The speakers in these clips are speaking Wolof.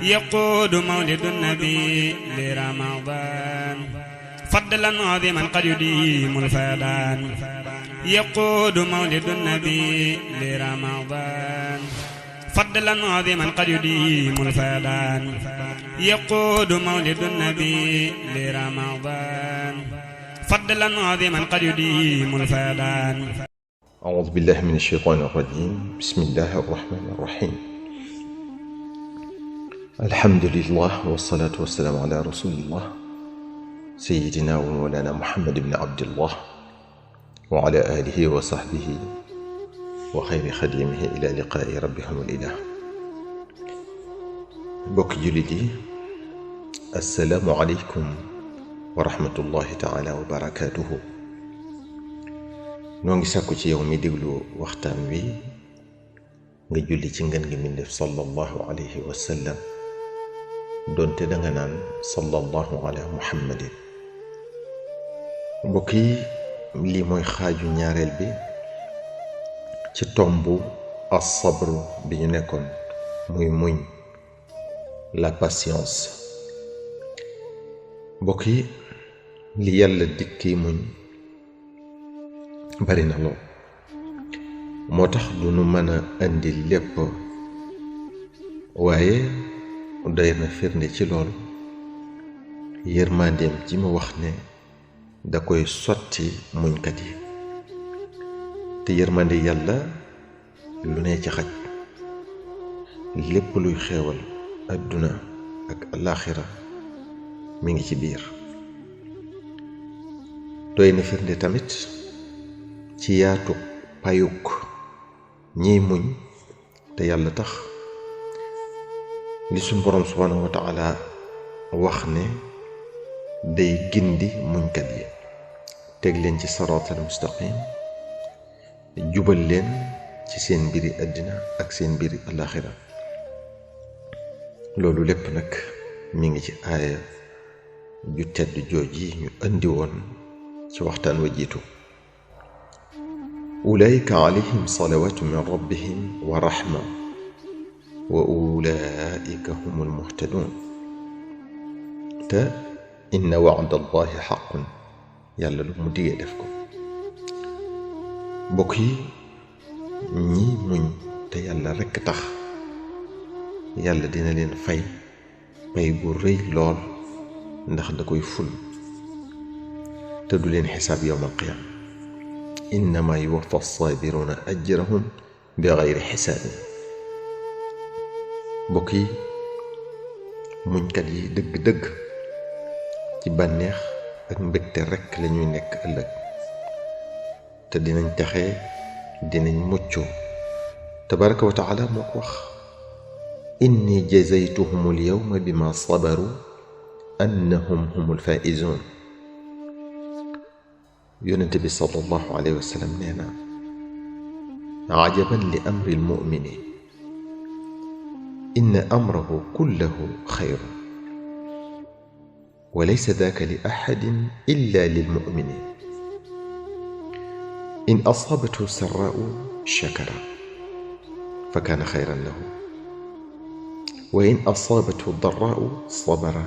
يقود مولد النبي لرمضان فضلا عظيما قد يديم الفيضان يقود مولد النبي لرمضان فضلا عظيما قد يديم الفيضان يقود مولد النبي لرمضان فضلا عظيما قد يديم الفيضان. أعوذ بالله من الشيطان الرجيم. بسم الله الرحمن الرحيم. الحمد لله والصلاة والسلام على رسول الله سيدنا ومولانا محمد بن عبد الله وعلى آله وصحبه وخير خديمه إلى لقاء ربهم الإله. بوك جلدي السلام عليكم ورحمة الله تعالى وبركاته. نونغي ساكو ci yow mi déglu waxtaan wi nga julli ci ngeen gi min def sallallahu alayhi wa sallam donte da nga naan sallallahu ala muhammadin. mbokk yi lii mooy xaaju ñaareel bi ci tombu as-sabr bi ñu nekkoon muy muñ, la patience. mbokk yi li yàlla dikki muñ bari na lool, moo tax du nu mën a indi lépp, waaye doy na firnde ci lool yërmandeem ji mu wax ne da koy sotti muñkat yi. te yërmande yàlla lu ne ci xaj, lépp luy xeewal adduna ak alaaxira mi ngi ci biir. doy na firnde tamit ci yaatu payuk ñiy muñ te yàlla tax, li suñ boroom subhaanahu wa taala wax ne day gindi muñkat yi, teg leen ci saraatal mustaqim, jubal leen ci seen mbiri àddina ak seen mbiri alaxira. loolu lépp nag mi ngi ci aaya ju tedd jooji ñu andi woon ci waxtaan wa jiitu. ulaika alayhim salawatu min rabbihim wa rahma wa ulaika humul muhtadun. te inna wa'da allahi haqqun, yàlla lu mu digee def ko. mbokk yi ñi muñ te yàlla rekk tax, yàlla dina leen fay pay bu rëy lool, ndax da koy ful te du leen xisaab yawmal qiyaama. innama yuwaffa as-saabiruna ajrahum bi gayri xisaabin. mbokk yi muñkat yi dëgg-dëgg ci bànneex ak mbégte rekk lañuy nekk ëllëg, te dinañ taxe, dinañ mucc. tabaraka wa taala moo ko wax: inni jazaytuhum al-yawma bima sabaru annahum humul faizun. yonente bi sallallahu alayhi wa sallam nee na: ajaban li amri al-mu'mini inna amrahu kullahu xayru wa laysa daaka li ahadin illa lil-mu'mini in asaabathu sarraa'u shakara fa kaana xayran lahu wa in asaabathu darraa'u sabara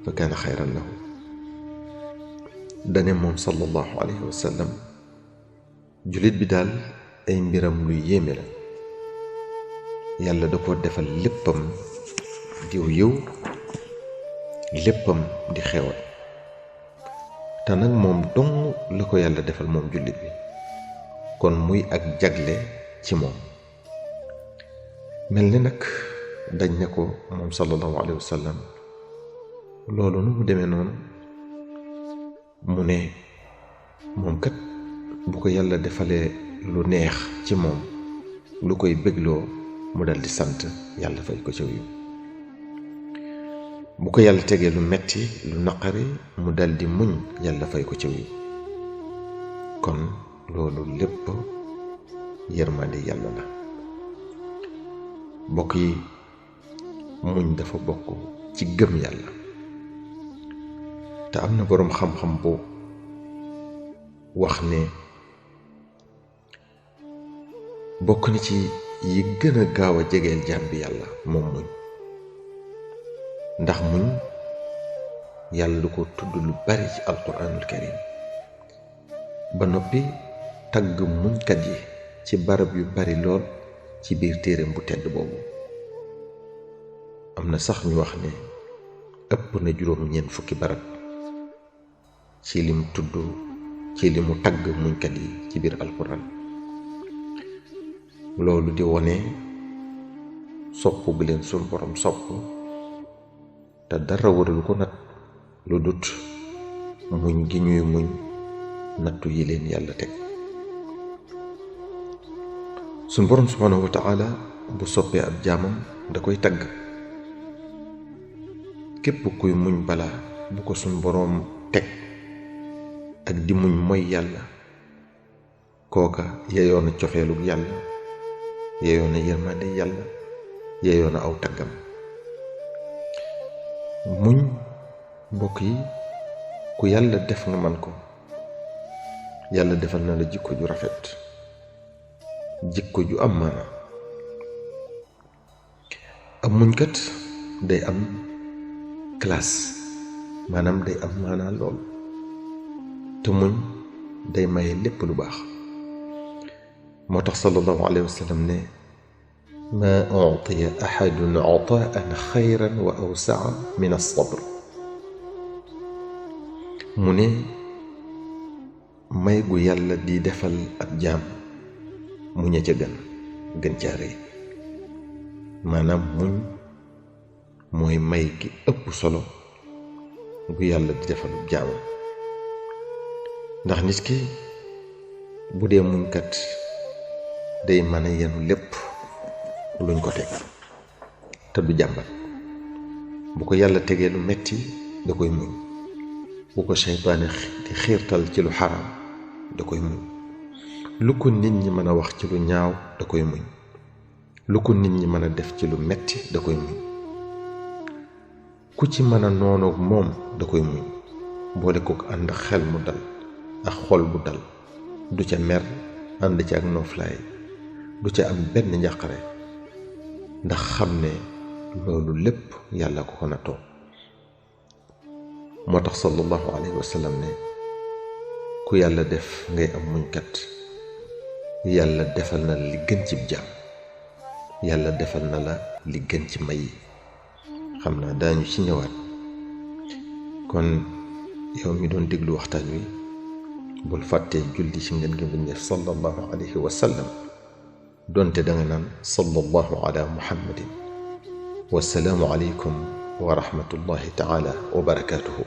fa kaana xayran lahu. dane moom sallallahu alayhi wa sallam, jullit bi daal ay mbiram lu yéeme la. yàlla da ko defal léppam diw yiw, léppam di xewal, te nag moom dong la ko yàlla defal moom jullit bi, kon muy ak jagle ci moom. mel ni nag dañ ne ko moom sallallahu alayhi wa sallam, loolu nu mu demee noonu? mu ne moom kat bu ko yàlla defalee lu neex ci moom, lu koy bégloo, mu dal di sant yàlla fay ko ci yiw. bu ko yàlla tegee lu metti, lu naqari, mu dal di muñ, yàlla fay ko ci yiw. kon loolu lépp yërmande yàlla la. mbokk yi muñ dafa bokk ci gëm yàlla. te am na boroom xam-xam bu wax ne bokk na ci yi gën a gaaw a jegeel jaam bi yàlla moom muñ. ndax muñ yàlla du ko tudd lu bari ci alquranul karim ba noppi tagg muñkat yi ci barab yu bari lool ci biir téereem bu tedd boobu. am na sax ñu wax ne ëpp na juróom-ñeent fukki barab ci lim tudd ci limu tagg muñkat yi ci biir alquran. loolu di wone sopp gi leen sun borom sopp te dara waral ko nag lu dut muñ gi ñuy muñ nattu yi leen yàlla teg. sun borom subhanahu wa ta'ala bu soppee ab jaamam da koy tagg. képp kuy muñ balaa bu ko sun borom teg ak di muñ mooy yàlla, kooka yeyoo na cofeelug yàlla, yeyoo na yërmande yàlla, yeyoo na aw taggam. muñ mbokk yi ku yàlla def nga man ko, yàlla defal na la jikko ju rafet, jikko ju am maana. am muñkat day am classe, maanaam day am maana lool, te muñ day maye lépp lu baax. moo tax sallallahu alayhi wa sallam ne ma utiya ahadun ataan xayran wa awsaa min as-sabr. mu ne may gu yàlla di defal ab jaam muñ a ca gën caa rëy. maanaam muñ mooy may gi ëpp solo gu yàlla di defal ab jaam. ndax nit ki bu dee muñkat day mën a yenu lépp luñ ko teg te du jàmbat. bu ko yàlla tegee lu metti da koy muñ. bu ko seytaane di xiirtal ci lu xaraam da koy muñ. lu ko nit ñi mën a wax ci lu ñaaw da koy muñ. lu ko nit ñi mën a def ci lu metti da koy muñ. ku ci mën a noonoog moom da koy muñ. boole ko ànd xel mu dal ak xol bu dal, du ca mer, ànd ci ak noflaay, du ca am benn njàqare, ndax xam ne loolu lépp yàlla ko ko nattoo. moo tax sallallahu alayhi wa sallam ne ku yàlla def ngay am muñkat, yàlla defal na la li gën ci jaam, yàlla defal na la li gën ci may yi. xam naa daañu ci ñëwaat. kon yow mi doon déglu waxtaan wi bul fàttee julli ci ngeen gi bindéef sallallahu alayhi wa sallam, doonte danga naan sallallahu ala muhammadin. wassalaamu alaykum wa rahmatullahi taala wa barakatuhu.